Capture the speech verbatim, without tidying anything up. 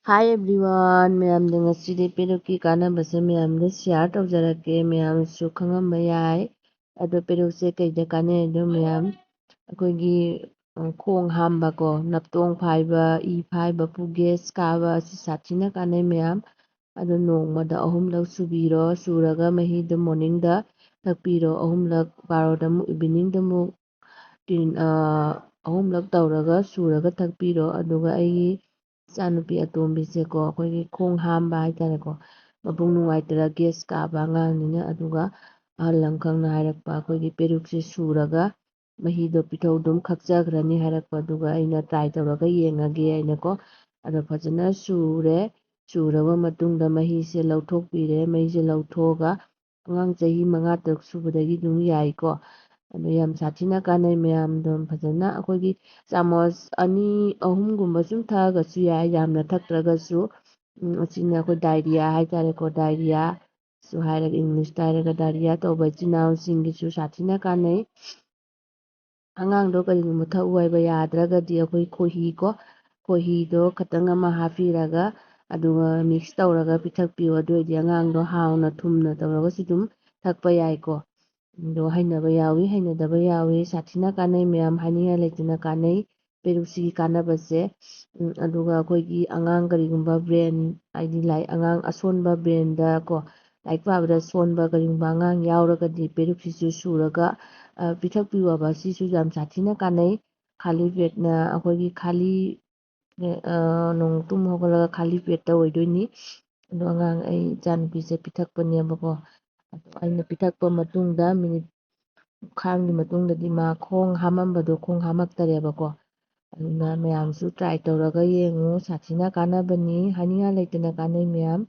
Hi everyone, ꯃꯌꯥꯝꯗ ꯉꯁꯤꯗꯤ ꯄꯦꯔꯨꯛꯀꯤ ꯀꯥꯟꯅꯕꯁꯦ ꯃꯌꯥꯝꯗ share ꯇꯧꯖꯔꯛꯀꯦ꯫ ꯃꯌꯥꯝꯁꯨ ꯈꯪꯉꯝꯕ ꯌꯥꯏ꯫ ꯑꯗꯣ ꯄꯦꯔꯨꯛꯁꯦ ꯀꯩꯗ ꯀꯥꯟꯅꯩ? ꯑꯗꯣ ꯃꯌꯥꯝ ꯑꯩꯈꯣꯏꯒꯤ, ꯑ, ꯈꯣꯡ ꯍꯥꯝꯕꯀꯣ, ꯅꯞꯇꯣꯡ ꯐꯥꯏꯕ, ꯏ ꯐꯥꯏꯕ, ꯄꯨꯛ gas ꯀꯥꯕ, ꯑꯁꯤ ꯁꯥꯊꯤꯅ ꯀꯥꯟꯅꯩ ꯃꯌꯥꯝ꯫ ꯑꯗꯣ ꯅꯣꯡꯃꯗ ꯑꯍꯨꯝꯂꯛ ꯁꯨꯕꯤꯔꯣ꯫ ꯁꯨꯔꯒ ꯃꯍꯤꯗꯣ morningꯗ ꯊꯛꯄꯤꯔꯣ꯫ ꯑꯍꯨꯝꯂꯛ ꯕꯥꯔꯣꯗ ꯑꯃꯨꯛ, eveningꯗ ꯑꯃꯨꯛ ꯇꯤꯟ-, ꯑ, ꯑꯍꯨꯝꯂꯛ ꯇꯧꯔꯒ ꯁꯨꯔꯒ ꯊꯛꯄꯤꯔꯣ꯫ ꯑꯗꯨꯒ ꯑꯩꯒꯤ ꯏꯆꯥꯅꯨꯄꯤ ꯑꯇꯣꯝꯕꯤꯁꯦꯀꯣ, ꯑꯩꯈꯣꯏꯒꯤ ꯈꯣꯡ ꯍꯥꯝꯕ ꯍꯥꯏꯇꯥꯔꯦꯀꯣ, ꯃꯄꯨꯛ ꯅꯨꯡꯉꯥꯏꯇ꯭ꯔ gas ꯀꯥꯕ ꯑꯉꯥꯡꯅꯤꯅ, ꯑꯗꯨꯒ ꯑꯍꯜ ꯑꯃꯈꯛꯅ ꯍꯥꯏꯔꯛꯄ, ꯑꯩꯈꯣꯏꯒꯤ ꯄꯦꯔꯨꯛꯁꯦ ꯁꯨꯔꯒ ꯃꯍꯤꯗꯣ ꯄꯤꯊꯧꯗꯨꯝ ꯈꯛꯆꯈ꯭ꯔꯅꯤ ꯍꯥꯏꯔꯛꯄ, ꯑꯗꯨꯒ ꯑꯩꯅ try ꯇꯧꯔꯒ ꯌꯦꯡꯉꯒꯦ ꯍꯥꯏꯅꯀꯣ꯫ ꯑꯗꯣ ꯐꯖꯅ ꯁꯨꯔꯦ꯫ ꯁꯨꯔꯕ ꯃꯇꯨꯡꯗ ꯃꯍꯤꯁꯦ ꯂꯧꯊꯣꯛꯄꯤꯔꯦ꯫ ꯃꯍꯤꯁꯦ ꯂꯧꯊꯣꯛꯑꯒ ꯑꯉꯥꯡ ꯆꯍꯤ ꯃꯉꯥ ꯇꯔꯨꯛ ꯁꯨꯕꯗꯒꯤ ꯑꯗꯨꯝ ꯌꯥꯏꯀꯣ꯫ ꯑꯗꯣ ꯌꯥꯝ ꯁꯥꯊꯤꯅ ꯀꯥꯟꯅꯩ ꯃꯌꯥꯝꯗꯣ꯫ ꯐꯖꯅ ꯑꯩꯈꯣꯏꯒꯤ ꯆꯥꯃꯁ ꯑꯅꯤ ꯑꯍꯨꯝꯒꯨꯝꯕ ꯁꯨꯝ ꯊꯛꯑꯒꯁꯨ ꯌꯥꯏ, ꯌꯥꯝꯅ ꯊꯛꯇ꯭ꯔꯒꯁꯨ꯫ ꯎꯝ, ꯑꯁꯤꯅ ꯑꯩꯈꯣꯏ diarrhea ꯍꯥꯏꯇꯥꯔꯦꯀꯣ, diarrheaꯁꯨ ꯍꯥꯏꯔꯒ, Englishꯇ ꯍꯥꯏꯔꯒ diarrhea ꯇꯧꯕ ꯏꯆꯤꯟ ꯏꯅꯥꯎꯁꯤꯡꯒꯤꯁꯨ ꯁꯥꯊꯤꯅ ꯀꯥꯟꯅꯩ꯫ ꯑꯉꯥꯡꯗꯣ ꯀꯔꯤꯒꯨꯝꯕ ꯊꯛꯎ ꯍꯥꯏꯕ ꯌꯥꯗ꯭ꯔꯒꯗꯤ ꯑꯩꯈꯣꯏ ꯈꯣꯏꯍꯤꯀꯣ, ꯈꯣꯏꯍꯤꯗꯣ ꯈꯇꯪ ꯑꯃ ꯍꯥꯞꯄꯤꯔꯒ, ꯑꯗꯨꯒ mix ꯇꯧꯔꯒ ꯄꯤꯊꯛꯄꯤꯌꯨ꯫ ꯑꯗꯨ ꯑꯣꯏꯔꯗꯤ ꯑꯉꯥꯡꯗꯣ ꯍꯥꯎꯅ ꯊꯨꯝꯅ ꯇꯧꯔꯒꯁꯨ ꯑꯗꯨꯝ ꯊꯛꯄ ꯌꯥꯏꯀꯣ꯫ ꯑꯗꯣ ꯍꯩꯅꯕ ꯌꯥꯎꯏ, ꯍꯩꯅꯗꯕ ꯌꯥꯎꯏ꯫ ꯁꯥꯊꯤꯅ ꯀꯥꯟꯅꯩ ꯃꯌꯥꯝ, ꯍꯥꯏꯅꯤꯡꯉꯥꯏ ꯂꯩꯇꯅ ꯀꯥꯟꯅꯩ ꯄꯦꯔꯨꯛꯁꯤꯒꯤ ꯀꯥꯟꯅꯕꯁꯦ꯫ ꯎꯝ, ꯑꯗꯨꯒ ꯑꯩꯈꯣꯏꯒꯤ ꯑꯉꯥꯡ ꯀꯔꯤꯒꯨꯝꯕ brain, ꯍꯥꯏꯗꯤ ꯂꯥꯏ-, ꯑꯉꯥꯡ ꯑꯁꯣꯟꯕ brainꯗ ꯀꯣ, ꯂꯥꯏꯔꯤꯛ ꯄꯥꯕꯗ ꯁꯣꯟꯕ ꯀꯔꯤꯒꯨꯝꯕ ꯑꯉꯥꯡ ꯌꯥꯎꯔꯒꯗꯤ ꯄꯦꯔꯨꯛꯁꯤꯁꯨ ꯁꯨꯔꯒ, ꯑ, ꯄꯤꯊꯛꯄꯤꯌꯣꯕ꯫ ꯁꯤꯁꯨ ꯌꯥꯝ ꯁꯥꯊꯤꯅ ꯀꯥꯟꯅꯩ꯫ ꯈꯥꯂꯤ ꯄꯦꯠꯅ ꯑꯩꯈꯣꯏꯒꯤ ꯈꯥꯂꯤ, ꯑ, ꯅꯣꯡ ꯇꯨꯝ ꯍꯧꯒꯠꯂꯒ ꯈꯥꯂꯤ ꯄꯦꯠꯇ ꯑꯣꯏꯗꯣꯏꯅꯤ꯫ ꯑꯗꯣ ꯑꯉꯥꯡ ꯑꯩ ꯏꯆꯥꯅꯨꯄꯤꯁꯦ ꯄꯤꯊꯛꯄꯅꯦꯕꯀꯣ꯫ ꯑꯗꯣ ꯑꯩꯅ ꯄꯤꯊꯛꯄ ꯃꯇꯨꯡꯗ ꯃꯤꯅꯤꯠ ꯈꯥꯡꯒꯤ ꯃꯇꯨꯡꯗꯗꯤ ꯃꯥ ꯈꯣꯡ ꯍꯥꯝꯃꯝꯕꯗꯣ ꯈꯣꯡ ꯍꯥꯝꯃꯛꯇꯔꯦꯕꯀꯣ꯫ ꯑꯗꯨꯅ ꯃꯌꯥꯝꯁꯨ try ꯇꯧꯔꯒ ꯌꯦꯡꯉꯨ, ꯁꯥꯊꯤꯅ ꯀꯥꯟꯅꯕꯅꯤ, ꯍꯥꯏꯅꯤꯡꯉꯥꯏ ꯂꯩꯇꯅ ꯀꯥꯟꯅꯩ ꯃꯌꯥꯝ꯫